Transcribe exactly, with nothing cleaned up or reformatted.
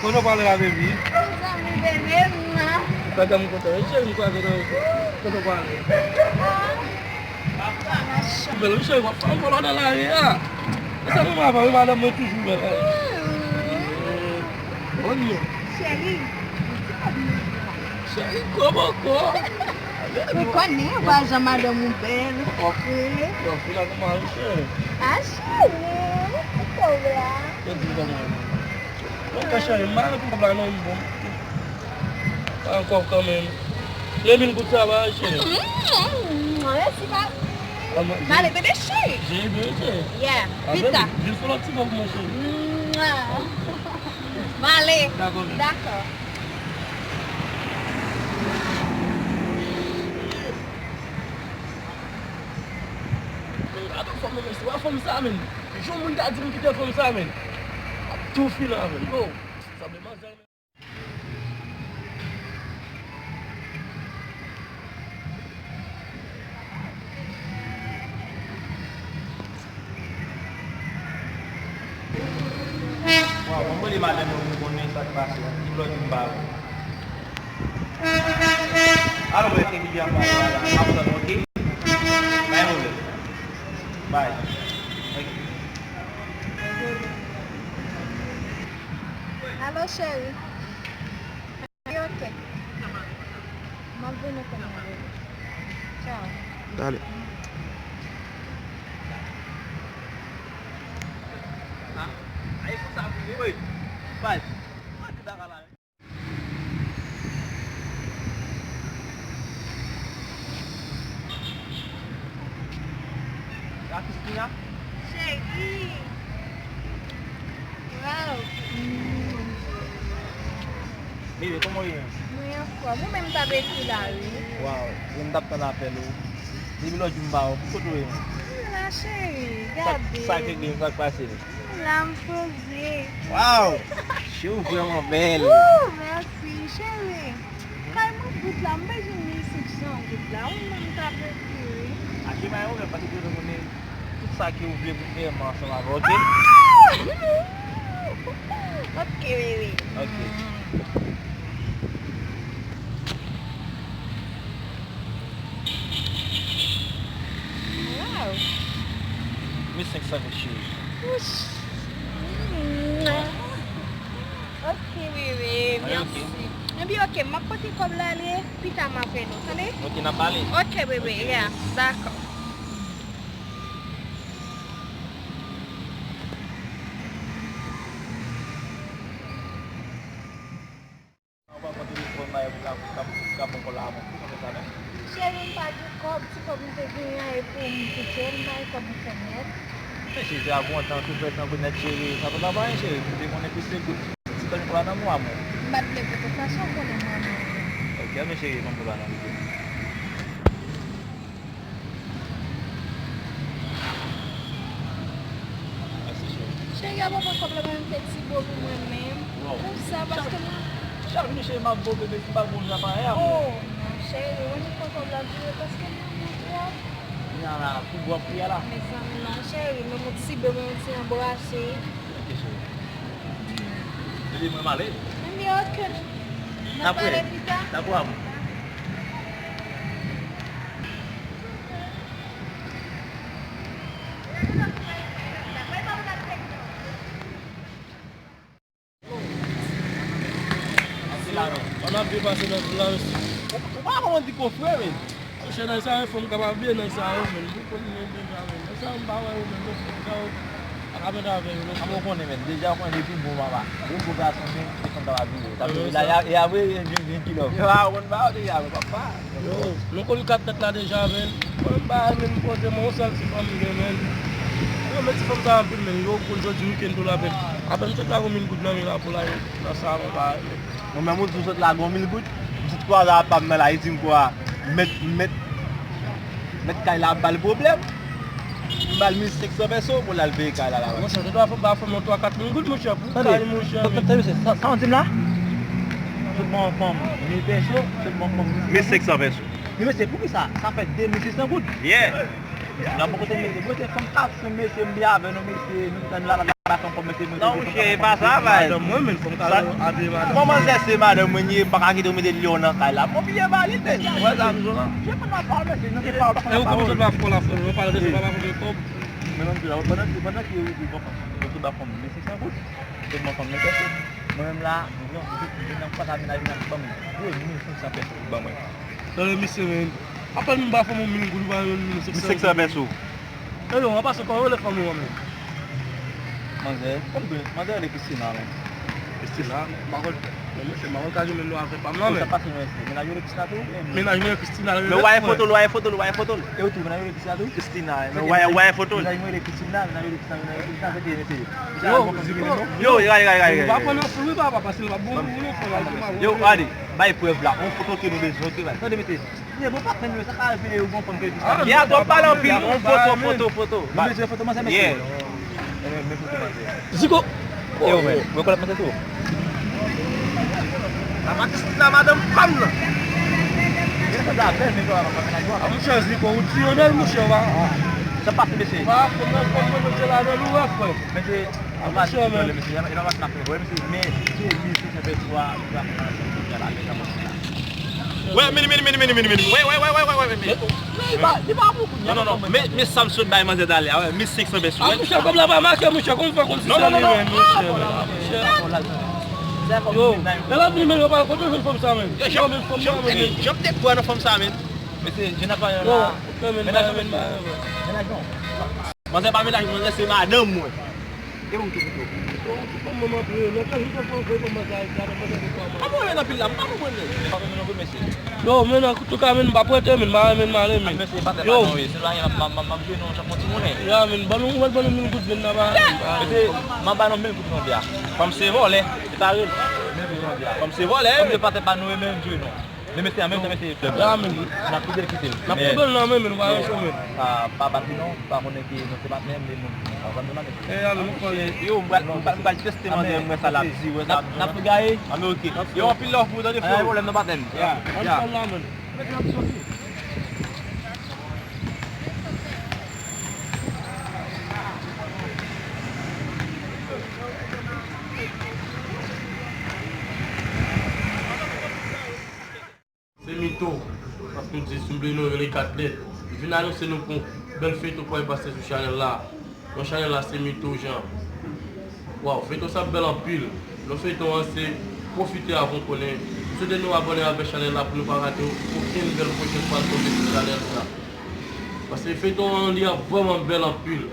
Kote w pale la, baby? Mezanmi, bebe m nan. Gade m kontan wi, cheri, m kwè ke w kontan pale. Bèl wi, cheri, w ap fè yon vòlò nan lari a. E sa nou avan wi, madanm mwen toujou bèl. Bon, cheri. Cheri, kòman kò? Ou konnen, ou pa jan madanm ou bèl. Ok. Bon, fina kòman wi, cheri? A, cheri, ou twò bèl. Yo di kòman. Mwen ka cheri, m pa antre kòb la non, m bon. Pa ankò kanmenm. Men mil goud sa va, cheri. Mm, mèsi, pa. M ale, bebe cheri. Cheri, bebe cheri. Yeah, pita. Jis yon lòt ti kòb, mwen cheri. M ale. Dakò, bebe. Dakò. Gade fanm nan, mesye. Wè fanm sa, menn. Jan moun ta di m kite fanm sa, menn. M ap tou fini avè l. Oh. Sanble manzè, menn. Waw, mwen rele madanm mwen pou konnen sa k pase a. Ki lòt m ba yo. Alò, mwen te ki byen fè la. M ap tann, ok? Pa gen pwoblèm. Bye. Ok. Alo, cheri. Ok. M ap vini kounye a, bebe. Tchao. Dale. Cheri. Waw. Bebe, kòman w ye menm? Mwen anfòm. Ou menm t ap ekri la, wi. Waw, mwen t ap tann apèl ou. Depi lòt jou m pa wè w, kote w ye menm? M la, cheri, gade. Sa k regle, sa k pase? M la, m poze. Waw! Cheri, w vrèman bèl. Ooh, mèsi, cheri. Kay mwen bout la, m bezwen mil senk san goud la. Ou menm t ap ekri, wi. Achte bay ou menm, paske w konnen tout sa ke w vle pou fè, m ansanm avè w, ok? Ah! Ok, bebe. Ok. Waw. Mil senk san goud, cheri. Wouch. Mm. Ok, bebe, mèsi. Ebyen, ok, m ap pote kòb la ale, pita m avè nou, tande? Ok, n ap pale. Ok, bebe, yeah, dakò. Ou pa pran telefòn la, ou ka, ou ka, ou ka pran kòb la avan. Ou konn fè sa menm? Cheri, m pa gen kòb, ti kòb m te genyen an, e pou m kite, m pa gen kòb pou fè miyèt. Men cheri, se a bon tan, tou fè tan pou nèt, cheri. Sa pa, pa anyen, cheri. M te konnen plis se goud. Ti kòb la nan mwa mwen. M pa t vle pou tout fason, ou konnen mwen menm. Ok, men cheri, ban m kòb la nan pito. Mèsi, cheri. Cheri, a pwopo kòb la, mwen menm te ti bo pou mwen menm. Waw. Pou sa, paske mwen... Chak jou, cheri, m ap bo bebe, si m pa bo, m ap anyen. Oh, non, cheri, ou menm pran kòb la, vire, paske m renmen w twòp. Kounye a la, pou bò pri a la. Mezanmi, non, cheri, men yon ti bo, men yon ti anbrase. Ok, cheri. Bebe, mwen m ale. Ebyen, ok. N ap pale pita. Dakò, amou. Ann ap byen pase nan vil la, mesye. Ou pa kòman di kofre, men. Monchè, nèg sa yo fè m kapab byen, nèg sa yo, men. Ou konn men deja, men. Nèg sa yo, m pa wè yo, men. Nèg sa yo, pa ka mete avè yo, non. Kòman w konnen, men? Deja, w konnen depi bon, papa. Bon, bon gason, men, se konn kapab vire. Sa vle di la, y a, y a vre, vin, vin kilò. Yo, a, w konn ba yo deja, men, papa. Yo, nou konn kat tèt la deja, men. Mwen, m pa menm poze mwen, yon sèl ti fanm m gen, men. Yo, men ti fanm sa anpil, men. Yo, pou jodi wikenn tou la, men. Apèn m sot la gon mil goud nan men la pou la, nan sa, mwen pa. Mwen menm, ou di m sot la gon mil goud, m sot twa zan ap pa m nan la, li di m kwa, mèt, mèt, mèt kay la ap ba l pwoblèm. M ba l mil senk san pèso pou l al peye kay la, la. Monchè, se twa fanm, ba fanm nan twa, kat mil goud, monchè, pou kay, monchè. Tande, tande, mesye, sa, sa w di m la? Sot ban yon fanm mil pèso, sot ban yon fanm mil senk san pèso. Men mesye, poukisa? Sa fè de mil sis san goud. Yeah. Nan bon kote mesye, mwen se fanm kat san mesye, m byen avè nou mesye, nou tann la, la. Papa, fòm mete mwen. Non, monchè, e pa sa, bay. Madanm mwen, men fòm ka abiye madanm. Bon, manzè, se madanm mwen ye, m pa ka kite w mete lyon nan kay la. Bon, piye ba li, tèt. Wè sa, m zo la. Je prends ma part, mesye, nou te pa. E ou kòman sot la fò la, fò, ou pale de sa, papa, fò de kòb. Men menm la, pandan ke, pandan ke ou, ou, ou, ou te ba fòm mil senk san goud, ou te ba fòm mil senk san. Mwen menm la, mwen, mwen, mwen nan pata menaj mwen, ban mwen de mil senk san pèso pou ban mwen. Tande, mesye, men. Apèn m ba fòm ou mil goud, ou ba mil senk san. Mil senk san pèso. E non, an pasan kòman rele fanmi w an menm? Manzè, kòm byen, manzè rele Christina, men. Christina? M pa konn. Men monchè, m pa konn ka jwenn non avè pa m nan, men. Sa pase, men, se mennaj ou rele Christina tou, men. Mennaj mwen Christina, rele. Men w voye foto l, w voye foto l, w voye foto l. E ou tou, mennaj ou rele Christina tou? Christina, men w voye, w voye foto l. Mennaj mwen rele Christina, mennaj ou rele Christina, mennaj ou rele Christina, se ki mesye. Yo, Ziko. Yo, gade, gade, gade, gade. Ou pa pran nan fou, wi, papa, paske l pa bon moun, non, frè, m. Yo, ale, bay prèv la. On foto ke nou bezwen, ok, bay. Tande, mesye. Ye, bon, pa fè nou, sa ka vini, ou konprann ke di sa. Ye, atò, pale anpil, on foto, foto, foto. Nou bezwen foto manzè, mesye. Yeah. Men, men foto manzè. Ziko. Yo, men, mwen konn ap mete tou. Papa Christina, madanm pa m nan. Gen sa da bèl, men yo, papa, men yo. A, monchè, Ziko, ou tiye nèg, monchè, wa. Sa pase, mesye. Pa, fò mwen, fò mwen, mesye, la, nan nou, wè, frè. Mesye, a, monchè, men. Mesye, e pa, e pa sa n ap fè, mesye, men, se mil senk san pèso a, nou ap fè la, men, sa, monchè. Wè, men, men, men, men, men, men, men. Wè, wè, wè, men. Li pa, li pa pou kounye a. Non, non, non. Men, men sa m sot bay manzè talè a, wè, mil senk san pèso. A, monchè, kòb la pa make, monchè, kòm fè kòm si se li menm, monchè. Yo, lè l ap vini, men, yo pa kote jwenn fanm sa, men. Yo, men fanm nan, men. Jan m te kwè nan fanm sa, men. Mesye, Jennifer la. Yo, men, men, men, men. Manzè pa mennaj mwen, manzè se madanm mwen. E bon, ki pito? Bon, ki bon manman pou yo. Lè ke jou te fè yon bon manzè Ayiti, avèk manzè de twa mwa. Kòman w renmen anpil la? M pa konprann li. M pa konprann non, mesye. Yo, men, antouka, men, m pa prete, men, m pa renmen, m ale, men. Mesye, pa tè pa non, wi. Se la, m, m, m, m ap jwe non, chak moun ti moun. Ya, men, ban nou, ban nou mil goud, men, nan ba. Mesye, m ap ba nou mil goud non, bya. Fanm se vòlè. Se pa rèl. Mil goud non, bya. Fanm se vòlè, men. Fanm se pa tè pa nou, men, jwe non. Men mesye, an menm tan, mesye, klèb la. N ap kite l kite l. N ap koupe l nan men, men nou pa ranse men. Pa, pa bat li non, pa konnen ke nou se patnè, men nou pa zanmi nan men. E, a, nou konnen. Yo, m pral, m pral, m pral teste manzè, m wè sa l ap di, wè sa l ap di. N ap tou gaye. A, men oke. Yo, anpil love pou ou, tande, frè. Pa gen pwoblèm, non, patnè m. Ya, ya. Ann fè l la, men. Se Mito, ap nou di, si m bliye non, rele kat lèt. Li vin anonse nou pou yon bèl feyton pral pase sou chanèl la. Non chanèl la se Mito Jean. Waw, feyton sa bèl anpil. Non feyton an se Pwofite Avan w Konnen. M swete nou abòne avèk chanèl la pou nou pa rate okenn nouvèl pwojè k pral tonbe sou chanèl sa. Paske feyton an li ap vrèman bèl anpil.